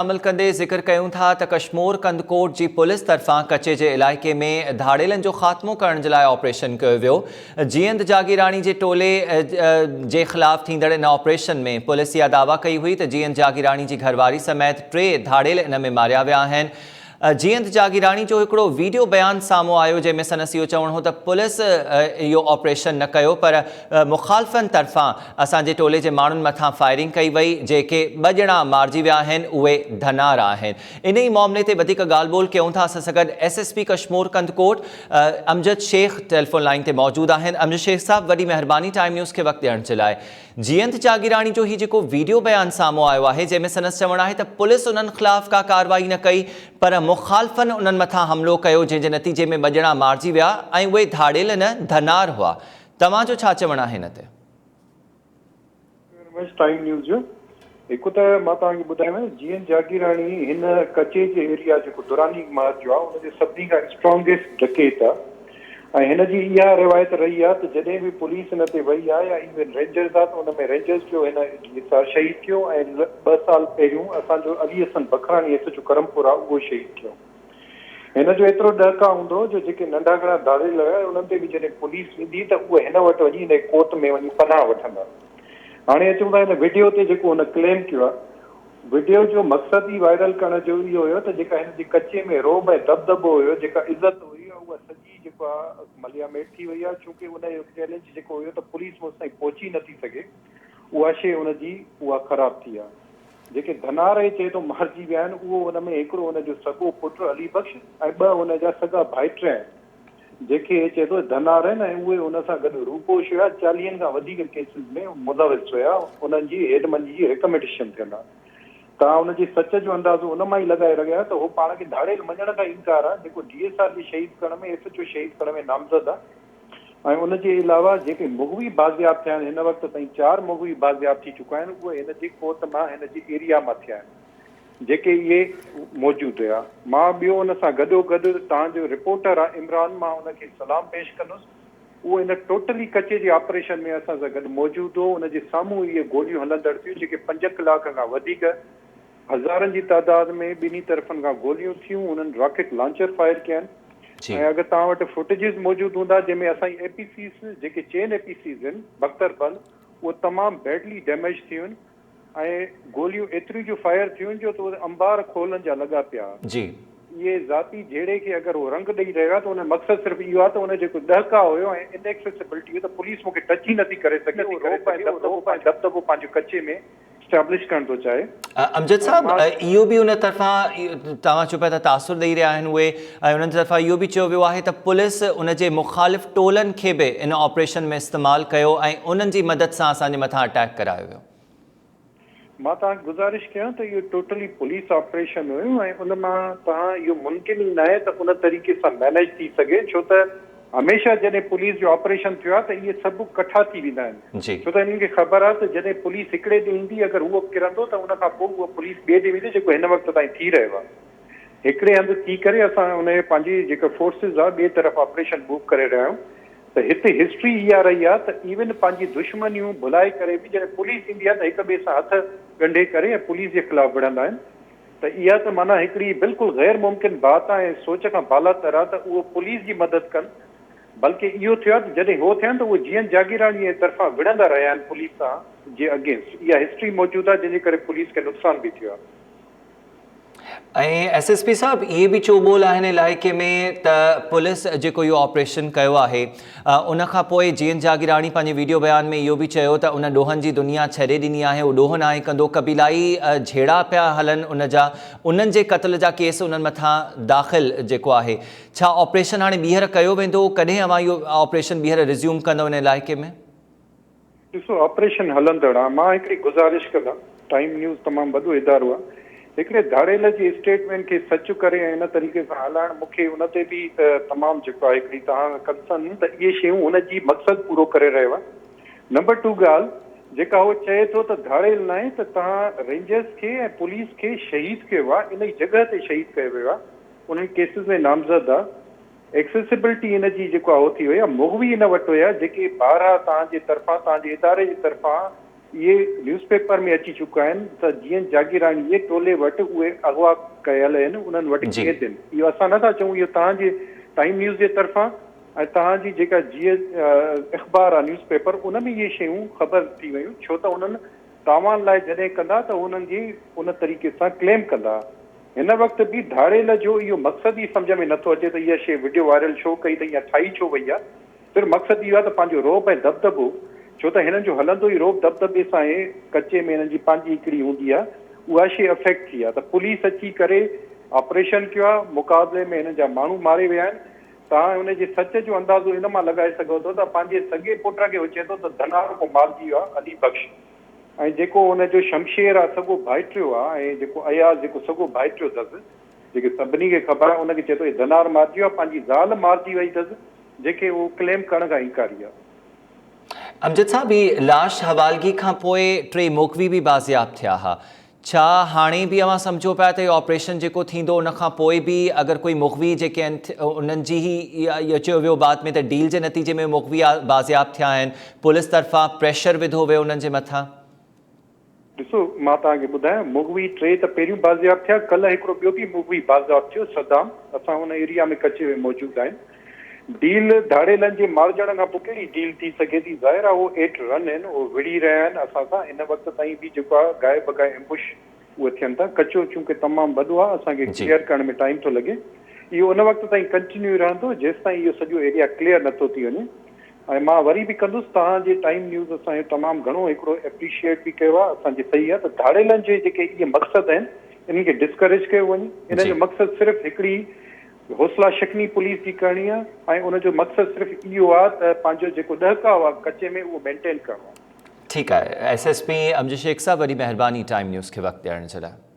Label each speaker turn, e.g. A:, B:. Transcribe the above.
A: شامل ڪندي ذڪر ڪيون ٿا ته ڪشمور ڪنڌڪوٽ جي پوليس طرفان ڪچي جي علائقي ۾ ڌاڙيلن جو خاتمو ڪرڻ جي لاء آپريشن ڪيو ويو. جيئند جاگيراڻي جي ٽولي جي خلاف ٿيندڙ ان آپريشن ۾ پوليس اها دعويٰ ڪئي هئي ته جيئند جاگيراڻي جي گهرواري سميت ٽي ڌاڙيل ان ۾ ماريا ويا آهن. جيئند جاگيراڻي جو هڪڙو ويڊيو بيان سامهون آيو جنهن ۾ سندس اهو چوڻ هو ته پوليس اهو آپريشن نه ڪيو پر مخالفن طرفان اسان جي ٽولي جي ماڻهن مٿان فائرنگ ڪئي وئي جيڪي ٻه ڄڻا مارجي ويا آهن اهي ڌنار آهن. انهي معاملي تي وڌيڪ ڳالهه ٻولهه ڪيون ٿا اسان سان گڏ S S P Kashmore Kandhkot Amjad Shaikh telephone line تي موجود آهن. امجد شيخ صاحب وڏي مهرباني ٽائيم نيوز کي وقت ڏيڻ جي لاء. جيئند جاگيراڻي جو هي جيڪو ويڊيو بيان سامهون آيو آهي جنهن ۾ سندس چوڻ آهي ته پوليس انهن خلاف ڪا ڪارروائي نه ڪئي پر مخالفن انهن مٿان حملو ڪيو جنهن جي نتيجي ۾ ٻه ڄڻا مارجي ويا ۽ اهي ڌاڙيل نه ڌنار هئا توهان جو ڇا چوڻ آهي ان تي؟
B: ويري مچ ٽائيم نيوز جو هڪ ته مان توهان کي ٻڌايان جيئن جاگيراڻي هن ڪچي جي ايريا جيڪو دراني مار جو آهي ان جو سڀني کان اسٽرانگيسٽ ڊڪيت آهي ۽ هن جي اها روايت رهي آهي ته جڏهن به پوليس هن تي وئي آهي يا ايون رينجرز آهي ته ان ۾ رينجرز جو هن نثار شهيد ٿيو ۽ ٻه سال پهريون اسان جو Ali Hassan Bakhrani S H O Karampur آهي اهو شهيد ٿيو. هن جو ايترو ڏهڪاء هوندو هو جو جيڪي ننڍا گهڻا ڌاڙيل هيا انهن تي به جڏهن پوليس ويندي ته اهي هن وٽ وڃي هن جي ڪوٽ ۾ وڃي پناهه وٺندا. هاڻي اچون ٿا هن وڊيو تي جيڪو هن ڪليم ڪيو آهي. وڊيو جو مقصد ئي وائرل ڪرڻ جو اهو هيو ته جيڪا هن جي ڪچي ۾ رعب ۽ دٻدٻو هيو، جيڪا عزت هئي اها سڄي جيڪو آ ملياميٽ ٿي وئي آ، چونڪه ان جو چئلينج جيڪو هيو ته پوليس مون تائين پهچي نه ٿي سگهي، اها شيء ان جي اها خراب ٿي آ. جيڪي ڌنار هي چئي ٿو مارجي ويا آهن اهو ان ۾ هڪڙو ان جو سڳو پٽ علي بخش ۽ ٻه ان جا سڳا ڀائٽ آهن. جيڪي هي چئي ٿو ڌنار آهن ۽ اهي ان سان گڏ روپوش هيا، چاليهن کان وڌيڪ ڪيسز ۾ ملوث هيا، انهن جي هيڊ منجي جي ريڪمينڊيشن ٿيل آهي. توهان ان جي سچ جو اندازو ان مان ئي لڳائي رهيا آهيو ته هو پاڻ کي ڌاڙيل مڃڻ کان انڪار آهي، جيڪو ڊي ايس آر جي شهيد ڪرڻ ۾ ايس ايڇ او شهيد ڪرڻ ۾ نامزد آهي ۽ ان جي علاوه جيڪي مغوي بازياب ٿيا آهن هن وقت تائين چار مغوي بازياب ٿي چڪا آهن اهي هن جي ڪوٽ مان هن جي ايريا مان ٿيا آهن. جيڪي اهي موجود هيا. مان ٻيو ان سان گڏو گڏ توهان جو رپورٽر آ عمران مان ان کي سلام پيش ڪندس اهو ان ٽوٽلي ڪچي جي آپريشن ۾ اسان سان گڏ موجود هو ان جي سامهون اهي گوليون هلندڙ ٿيون جيڪي پنج ڪلاڪ کان وڌيڪ هزارن جي تعداد ۾ ٻنهي طرفن کان گوليون ٿيون انهن راڪيٽ لانچر فائر ڪيا آهن ۽ اگر توهان وٽ فوٽيجز موجود هوندا جنهن ۾ اسان جي اي پي سيز جيڪي چئن اي پي سيز آهن بختر بند اهي تمام بيڊلي ڊيميج ٿيون آهن ۽ گوليون ايتريون جو فائر ٿيون جو ته اهي انبار خولن جا لڳا پيا.
A: جي.
B: اهي ذاتي جهيڙي کي اگر هو رنگ ڏئي رهيو آهي ته ان جو مقصد صرف اهو آهي ته ان جو جيڪو ڏهڪاء هيو ۽ ان ايڪسيسبلٽي هئي ته پوليس مون کي ٽچ ئي نٿي ڪري سگهي اهو رعب ۽ دٻدٻو پنهنجو ڪچي ۾ اسٽيبلش ڪرڻ ٿو چاهي.
A: امجد
B: ۽
A: صاحب
B: مان.
A: اهو به ان طرفان توهان چئو پيا ته تاثر ڏئي رهيا آهن اهي ۽ انهن جي طرفان اهو به چيو ويو آهي ته پوليس ان جي مخالف ٽولن کي به ان آپريشن ۾ استعمال ڪيو ۽ انهن جي مدد سان اسان جي مٿان اٽيڪ ڪرايو ويو.
B: مان توهان کي گذارش ڪيان ته اهو ٽوٽلي پوليس آپريشن هيو ۽ ان مان توهان اهو ممڪن ئي ناهي ته ان طريقي سان مينيج ٿي سگهي ڇو ته هميشه جڏهن پوليس جو آپريشن ٿيو آهي ته اهي سڀ ڪٺا ٿي ويندا آهن ڇو ته انهن کي خبر آهي ته جڏهن پوليس هڪڙي ڏينهن ايندي اگر اهو ڪرندو ته ان کان پوء اها پوليس ٻئي ڏينهن ويندي جيڪو هن وقت تائين ٿي رهيو آهي هڪڙي هنڌ ٿي ڪري اسان ان پنهنجي جيڪا فورسز آهي ٻئي طرف آپريشن موو ڪري رهيا آهيون ته هتي هسٽري اها رهي آهي ته ايون پنهنجي دشمنيون ڀلائي ڪري به جڏهن پوليس ايندي آهي ته هڪ ٻئي سان هٿ ڳنڍي ڪري ۽ پوليس جي خلاف وڙهندا آهن ته اها ته معنيٰ هڪڙي بلڪل غير ممڪن بات آهي ۽ سوچ کان بالاتر آهي ته اهو پوليس جي مدد ڪن بلڪه اهو ٿيو آهي ته جڏهن هو ٿيا آهن ته اهي جيئن جاگيراڻي جي طرفان وڙهندا رهيا آهن پوليس سان جي اگينسٽ اها هسٽري موجود آهي جنهن جي ڪري پوليس کي نقصان به ٿيو آهي.
A: ۽ ايس ايس پي صاحب اهي به چوٻول آهن علائقي ۾ ته پوليس جيڪو اهو آپريشن ڪيو آهي ان کان پوء جيئن جاگيراڻي پنهنجي ويڊيو بيان ۾ اهو به چيو ته ان ڏوهن جي دنيا ڇڏي ڏني آهي اهو ڏوهه ناهي ڪندو قبيلائي جهيڙا پيا هلن ان جا انهن جي قتل جا ڪيس انهن مٿان داخل جيڪو آهي ڇا آپريشن هاڻي ٻيهر ڪيو ويندو ڪڏهن اوهان اهو آپريشن ٻيهر ريزيوم ڪندو ان علائقي ۾؟
B: ڏسو آپريشن هلندڙ آ مان هڪڙي گذارش ڪندم ٽائيم نيوز تمام وڏو ادارو آ هڪڙي ڌاڙيل جي اسٽيٽمينٽ کي سچ ڪري ۽ ان طريقي سان هلائڻ مون کي ان تي به تمام جيڪو آ هڪڙي توهان ڪنسرن ته اهي شيون ان جي مقصد پورو ڪري رهيو آ نمبر ٽو ڳالهه جيڪا هو چئي ٿو ته ڌاڙيل ناهي ته توهان رينجرز کي ۽ پوليس کي شهيد ڪيو آ ان ئي جڳهه تي شهيد ڪيو ويو آ انهن ڪيسز ۾ نامزد آ ايڪسيسبلٽي ان جي جيڪو آ هو ٿي وئي آ مغوي ان وٽ هيا جيڪي بارها توهان جي طرفان توهان جي اداري جي طرفان اهي نيوز پيپر ۾ اچي چڪا آهن ته جيئن جاگيراڻي جي ٽولي وٽ اهي اغوا ڪيل آهن انهن وٽ قيد آهن. اهو اسان نه ٿا چئون اهو توهان جي ٽائيم نيوز جي طرفان ۽ توهان جي جيڪا جيئن اخبار آهي نيوز پيپر ان ۾ اهي شيون خبر ٿي ويون ڇو ته انهن تاوان لاء جڏهن ڪندا ته انهن جي ان طريقي سان ڪليم ڪندا. هن وقت به ڌاڙيل جو اهو مقصد ئي سمجهه ۾ نٿو اچي ته اها شيء وڊيو وائرل ڇو ڪئي ته يا ٺاهي ڇو وئي آهي. صرف مقصد اهو آهي ته پنهنجو رعب ۽ دٻدٻو، ڇو ته هنن جو هلندو ئي رعب دٻدٻي سان آهي، ڪچي ۾ هنن جي پنهنجي هڪڙي هوندي آهي، اها شيء افيڪٽ ٿي آهي ته پوليس اچي ڪري آپريشن ڪيو آهي، مقابلي ۾ هنن جا ماڻهو ماري ويا آهن، توهان ان جي سچ جو اندازو ان مان لڳائي سگهو ٿو ته پنهنجي سڳي پٽ کي هو چئي ٿو ته ڌنار ڪو مارجي ويو آهي علي بخش ۽ جيڪو ان جو شمشير آهي سڳو ڀائٽيو آهي ۽ جيڪو اياز جيڪو سڳو ڀائٽيو اٿس جيڪي سڀني کي خبر آهي ان کي چئي ٿو هي ڌنار مارجي ويو آهي پنهنجي زال مارجي وئي اٿس جيڪي اهو ڪليم ڪرڻ کان انڪاري آهي.
A: امجد صاحب هي لاش حوالگي کان پوء ٽي مغوي به بازياب ٿيا ها ڇا هاڻي به اوهان سمجهو پيا ته اهو آپريشن جيڪو ٿيندو ان کان پوء به اگر ڪوئي مغوي جيڪي آهن انهن جي هي اهو چيو ويو بعد ۾ ته ڊيل جي نتيجي ۾ مغوي بازياب ٿيا آهن پوليس طرفان پريشر وڌو ويو انهن جي مٿان.
B: ڏسو مان توهان کي ٻڌايان مغوي ٽي ته پهريون بازياب ٿيا ڪلهه هڪڙو ٻيو به مغوي بازياب ٿيو صدام اسان ان ايريا ۾ ڪچي ۾ موجود آهن ڊيل ڌاڙيلن جي مارجڻ کان پوء ڪهڙي ڊيل ٿي سگهي ٿي؟ ظاهر آهي اهو ايٽ رن آهن، اهو وڙهي رهيا آهن اسان سان، هن وقت تائين به جيڪو آهي گاهي بگاهي ايمبوش اهي ٿين ٿا، ڪچو چونڪه تمام وڏو آهي اسان کي ڪليئر ڪرڻ ۾ ٽائيم ٿو لڳي، اهو ان وقت تائين ڪنٽينيو رهندو جيستائين اهو سڄو ايريا ڪليئر نه ٿو ٿي وڃي ۽ مان وري به ڪندس توهان جي ٽائيم نيوز اسان جو تمام گهڻو هڪڙو ايپريشيئيٽ به ڪيو آهي اسان جي صحيح آهي ته ڌاڙيلن جي جيڪي اهي مقصد آهن انهن کي ڊسڪريج ڪيو وڃي انهن جو مقصد صرف هڪڙي حوصلا شڪني پوليس جي ڪرڻي آ ۽ ان جو مقصد صرف اهو آ ته پنهنجو جيڪو ڏهڪاء آ ڪچي ۾ اهو مينٽين ڪرڻو آ.
A: ٺيڪ آهي S S P Amjad Shaikh صاحب وڏي مهرباني ٽائيم نيوز کي وقت ڏيڻ جي لاء.